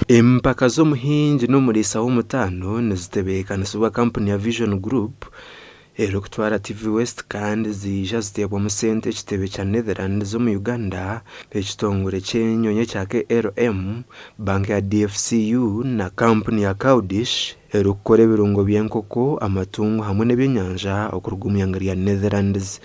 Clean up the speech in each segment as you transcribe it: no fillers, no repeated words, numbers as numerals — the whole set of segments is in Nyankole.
Empaka z'omuhingi n'omuriisa w'omutaano nizitebeekanisibwa kampuni ya Vision Group erikutwara TV West kandi ziija ziteebwamu sente ekitebe kya Netherlands omu Uganda, ekitongore ky'enyonyi ekya KLM, banka ya DFCU na kampuni ya Cowdish erikukora ebirungo by'enkoko, amatungo hamwe n'ebyenyanja okuruga omu ihanga rya Netherlands.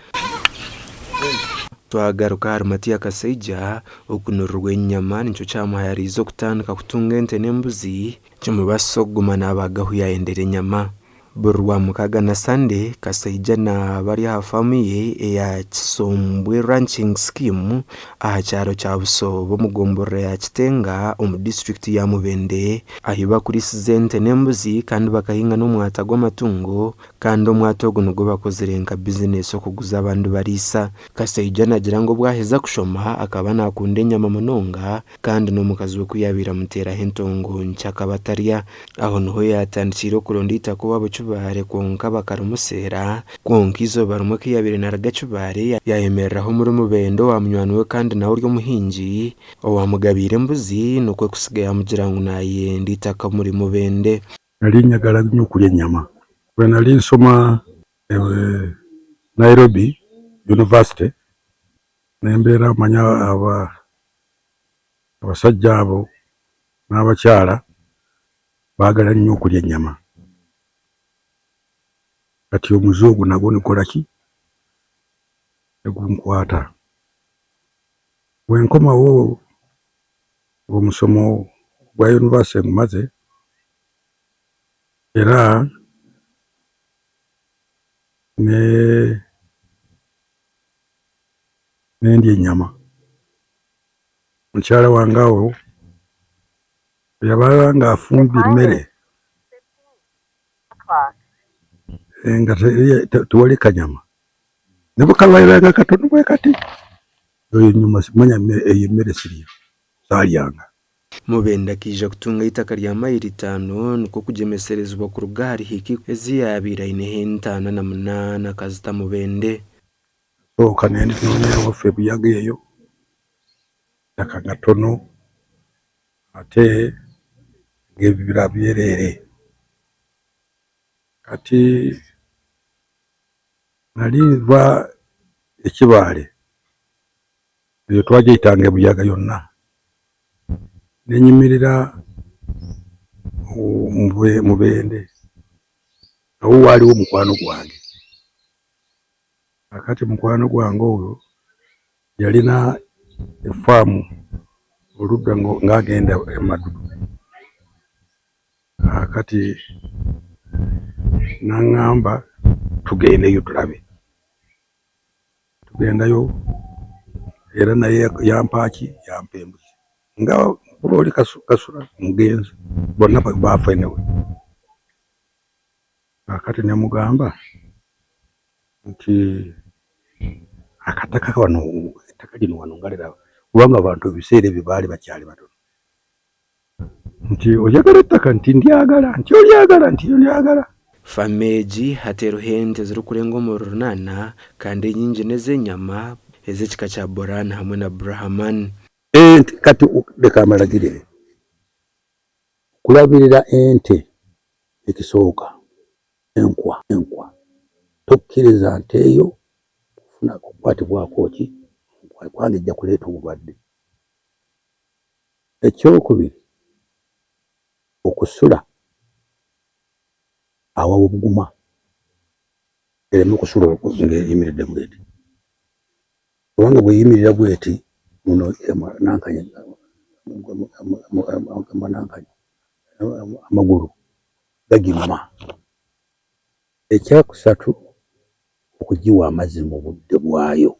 Twagaruka ahari Matia Kasaija, okunurirwa enyama nikyo kyamuhayariize okutandika kutunga ente n'embuzi kimubaasisa okuguma naabaga ahu yaayendera enyama. Buri Rwamukaaga na Sande, Kasaija naaba ari aha faamu ye eya Kisombwe Ranching Scheme aha kyaro kya Busooba omu gomborora ya Kitenga omu disiturikiti ya Mubende ahi bakuriisiza ente n'embuzi kandi bakahinga n'omwata gw'amatungo kandi omwata ogu nigwo bakozire nka bizinesi okuguza abandi bariisa. Kasaija naagira ngu obu aheza kushoma akaba naakunda enyama munonga kandi n'omukazi we ku yaabaire amuteeraho entongo nkye akaba atarya. Aho niho yaatandikiire okuronda eitaka owaabo Kibaare kwonka bakarimuseera. Kwonka eizooba rimwe ku yaabaire naaruga Kibaare, yaayemereraho omuri Mubende owa munywani we kandi nawe ori omuhingi, owaamugabiire embuzi nikwo kutsiga yaamugira ngu naayenda eitaka omuri Mubende. Nari nyagala nnyo kurya enyama. Bwe nari nshoma Nairobi University, nembeera omanya abasajja abo n'abakyara baagala nnyo okurya enyama. Kati omuze ogu nagwo nigukora ki? Nigunkwata. Bwenkomaho omusomo gwa yunivasite ngumaze era ne. Nendya enyama. Mukyara wange aho yabanga afumbire emere nga tiwari kanyama nobu kabaire katono bwekati, enyama manya eyo emere sirya saryanga. Mubende akaija kutunga eitaka rya mayiro itaano nikwo kugyemeserezibwa kuruga ahari hiika ezi yaabaire aineho entaana na munaana akazita Mubende. Nkasooka nendinoonya owaffe Buyaga eyo, eitaka nga tono ate ng'ebibira byereere. Kati nari nva e Kibaale, eyo twagyetanga ebuyaga yona, nenyimirira Mubende ahu hariho mukwano gwange. Kakati mukwano gwange ogwo yarina efaamu orudda ng'agenda e Madudu. Kakati nangamba tugendeyo turabe. Tugendayo era naye yampa ki? Yampa embuzi. Nga mukuru ori Kasura omugenzi boona baafa anyway. Kaakati nimugamba nti akataka wano ettaka lino wano nga liraba kubanga abantu ebiseera ebyo baali bakyali batono nti oyagala ettaka nti ndyagala nti olyagala nti ndyagala. Faamu egi hati eriho ente zirikurenga omuri runaana kandi enyingi n'ez'enyama ez'ekika kya Boran hamwe na Brahman. Ente kati leka mbalagirire. Okurabirira ente nikisooka enkwa enkwa tokiriza nte eyo kufuna kukwatibwako ki enkwa kubanga ejja kureeta oburwadde. Ekyokubiri okusura awawoguma ereme kusura ng'eyimiridde bweti kubanga bweyimirira bweti muno amaguru gagiruma. Ekyakusatu okugiwa amazzi mu budde bwayo.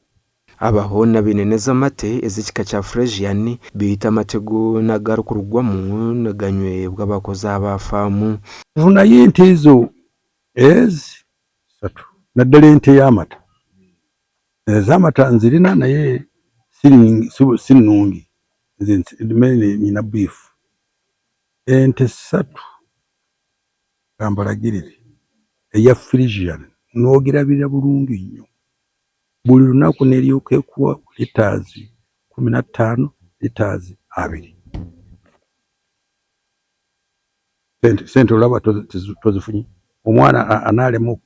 Aba hoona baine n'ez'amate ez'ekika kya Fresian beitu amate goona agarikurugwamu niganywebwa abakozi aba faamu. Nfunayo ente ezo ezi satu naddala ente ey'amata. Ez'amata nzirina naye si nungi nze nyina beef. Ente satu kambalagirire eya Frisian n'ogirabirira bulungi nnyo buri lunaku neryoka ekuwa litres 15 litres 20. Sente olaba tozifunye, omwana anarema.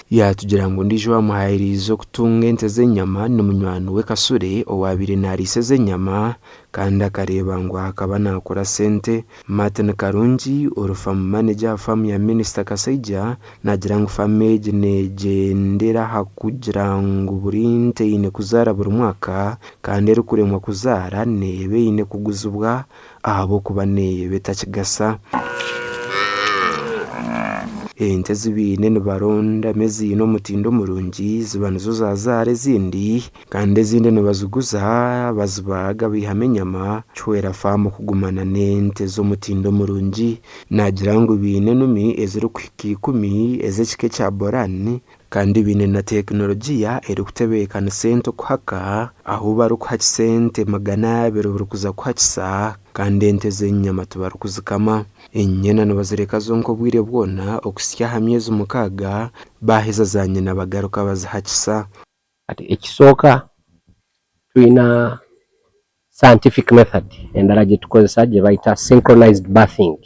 Yatugira ngu ondiijo owamuhayiriize okutunga ente z'enyama ni munywani we Kasule owabaire nariisa ez'enyama kandi akareeba ngu akaba nakora sente. Martin Karungi ori faamu maneja aha faamu ya minisita Kasaija naagira ngu faamu egi negyendera aha kugira ngu buri nte eine kuzaara buri mwaka kandi erikuremwa kuzaara neeba eine kuguzibwa ahabw'okuba neeba etakigasa. Ente ezi baine nibarondamu eziine omutindo murungi ziba nizo zazaara ezindi kandi ezindi nibaziguza bazibaaga baihamu enyama kihwera faamu kugumana n'ente z'omutindo murungi. Naagira ngu baine enumi ezirikuhika 10 ez'ekika ekya Boran kandi baine na tekinologiya erikutebeekanisa ente okuhaka ahu barikuhakisa ente 200 buri kuza kuhakisa kandi ente ez'enyama tibarikuzikama. Enyana nibazireka zonka obwire bwona okuhitsya aha myezi 6 baaheza zanyina bagaruka bazihakisa. Kati ekisooka tulina scientific method endala gye tukozesa gye bayita synchronized birthing.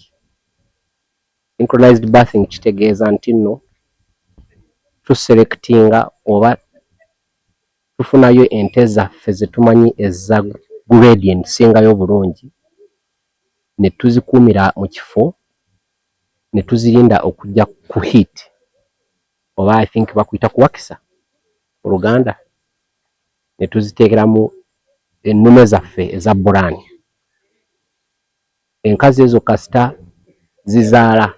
Synchronized birthing kitegeeza nti nno tuselectinga oba tufunayo ente zaffe ze tumanyi eza grade ensingayo obulungi ne tuzikuumira mu kifo ne tuzirinda okujja ku heat oba I think bakuyita kuwakisa mu Luganda, ne tuziteekeramu ennume zaffe eza Boran. Enkazi ezo kasita zizaala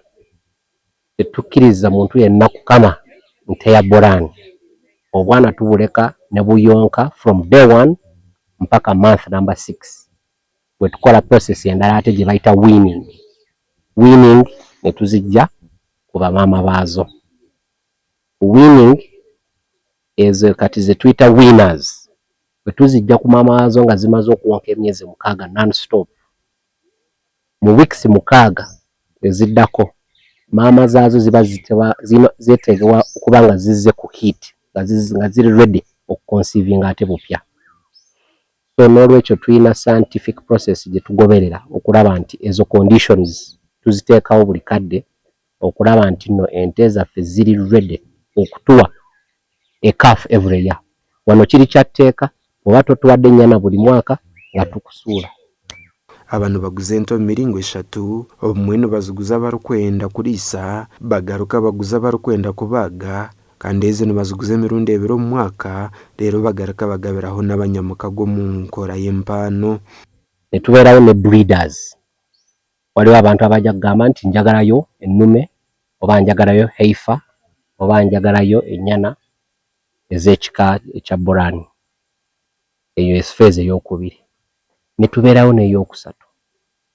tetukkiriza muntu yenna kukama nte ya Boran. Obwana tubuleka ne buyonka from day one mpaka month number 6 bwe tukola process endala ate gye bayita weaning. Weaning ne tuzijja ku bamaama baazo. Weaning ezo kati ze tuyita weaners, bwe tuzijja ku maama waazo nga zimaze okuwonka emyezi 6 non stop, mu weeks 6 eziddako maama zaazo ziba zeetegewa okuba nga zizze ku heat nga ziri ready okuconceivinga ate bupya. So n'olwekyo tulina scientific process gye tugoberera okulaba nti ezo conditions tuziteekawo buli kadde okulaba nti nno ente zaffe ziri ready okutuwa a calf every year. Wano kiri kya tteeka, bw'oba totuwadde nnyana buli mwaka nga tukusuula. Aba nibaguza ente omu miringo 3, obumwe nibaziguza abarikwenda kuriisa, bagaruka baguza abarikwenda kubaaga kandi ezi nibaziguza emirundi 2 omu mwaka reero bagaruka bagabiraho n'abanyamukago omu nkora y'empaano. Ne tubeerawo ne breeders. Waliwo abantu abajja kugamba nti njagalayo ennume oba njagalayo heifer oba njagalayo ennyana ez'ekika ekya Boran. Eyo phase ey'okubiri. Ne tubeerawo n'ey'okusatu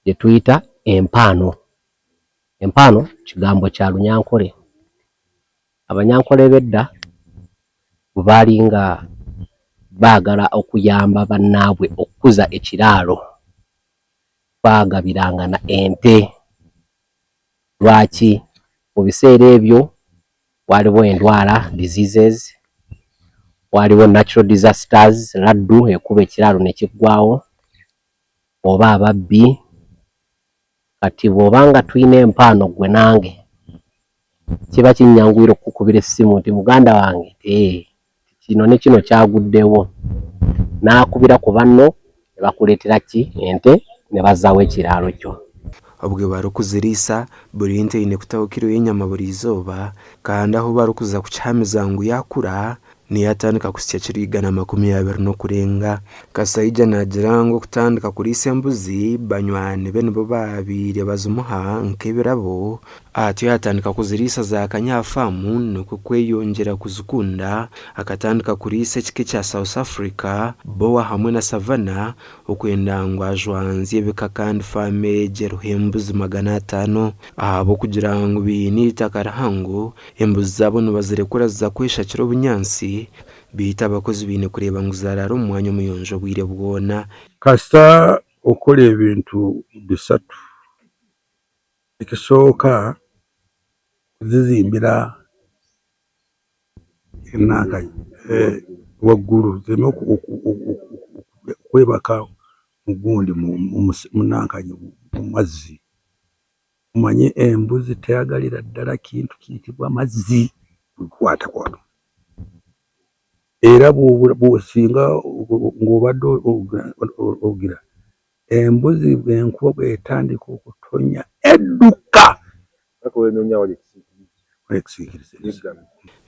gye tuyita empaano. Empaano kigambo kya Lunyankole. Abanyankole b'edda bwe baali nga baagala okuyamba bannaabwe okukuza ekiraalo, baagabirangana ente. Lwaki? Mu biseera ebyo waaliwo endwala, diseases, waaliwo natural disasters, laddu ekuba ekiraalo ne kiggwawo oba ababbi. Kati bw'obanga tulina empaano ggwe nange, kiba kinnyanguyira okukukubira essimu nti muganda wange kino ne kino kyaguddewo, n'akubira ku banno ne bakuleetera ki ente ne bazzaawo ekiraalo kyo. Obwe barikuziriisa buri nte eine kutaho kiro y'enyama buri izooba kandi ahu barikuza kukihamiza ngu yakura niyo atandika kusya kiro 120 n'okurenga. Kasaija naagira ngu okutandika kuriisa embuzi banywani be nibo baabaire bazimuha nk'ebirabo atyo yatandika kuziriisa zaakanya aha faamu nikwo kweyongyera kuzikunda akatandika kuriisa ekika ekya South Africa, Boer hamwe na Savannah okwenda ngu ajwanzye ebika kandi faamu egi eriho embuzi 500 ahabw'okugira ngu baine eitaka rihango embuzi zaabo nibazirekura ziza kweshakira obunyaatsi beitu abakozi baine kureeba ngu zaraara omu mwanya omuyonjo obwire bwona. Kasita okora ebintu 3, ekisooka kuzizimbira enanka waiguru zireme kwebaka mugundi munanka mumaizi. Omanye embuzi teyagalira ddala kintu kiyitibwa mazzi kukwata era bw'osinga ng'obadde ogira embuzi enkuba bw'etandika okutonnya edduka.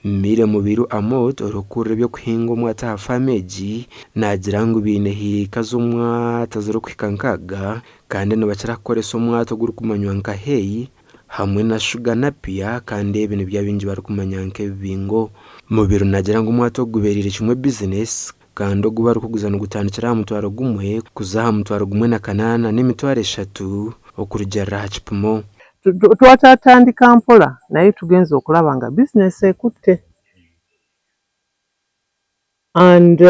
Mire Mubiru Amooti orikukurira eby'okuhinga omwata aha faamu egi naagira ngu baine hiika z'omwata zirikuhika 60 kandi nibakira kukoresa omwata ogurikumanywa nka hay hamwe na shuga napia kandi ebi nibyo abaingi barikumanya nk'ebibingo. Mubiru naagira ngu omwata ogu gubeereire kimwe bizinesi kandi ogu barikuguza nigutandikira aha mutwaro gumwe kuza aha mutwaro gumwe na kanaana n'emitwaro eshatu okurugiirira aha kipimo. Twatatandika mpola naye tugenze okulaba nga bizinesi ekutte and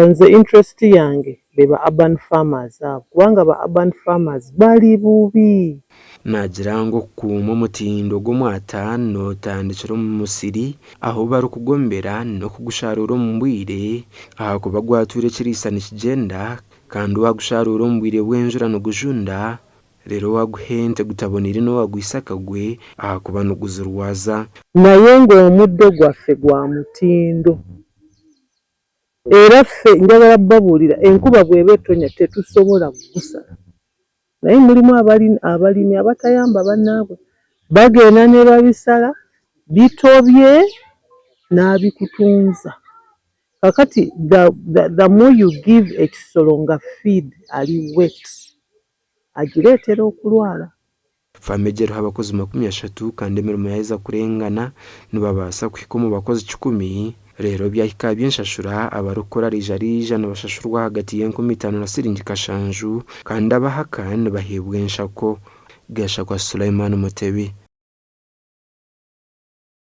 nze interest yange be ba urban farmers abo kubanga ba urban farmers bali bubi. Naagira ngu okukuuma omutindo gw'omwata nootandikira omu musiri ahu barikugombera n'okugusharuura omu bwire ahakuba gwatwire ekiriisa nikigyenda kandi waagusharuura omu bwire bw'enjura nigujunda reero waaguha ente gutaboneire n'owaagwisa akagwe ahakuba niguzirwaza. Naye ng'omuddo gwaffe gwa mutindo era ffe njagala babuulira enkuba bw'eba etonnya tetusobola kugusala naye mulimu abalimi abatayamba bannaabwe bagenda ne babisala bitobye n'abikutunza. Kakati the more you give ekisolo nga feed ali wet agireetera okulwala. Faamu egi eriho abakozi 30 kandi emirimo yaaheza kurengana nibabaasa kuhika omu bakozi 100 reero byahika aha by'enshashura abarikukora riija-riija nibashashurwa ahagati y'enkumi itaano na siringi kashanju kandi abahaka nibaheebwa enshako. Gashakwa Sulaiman Mutebi.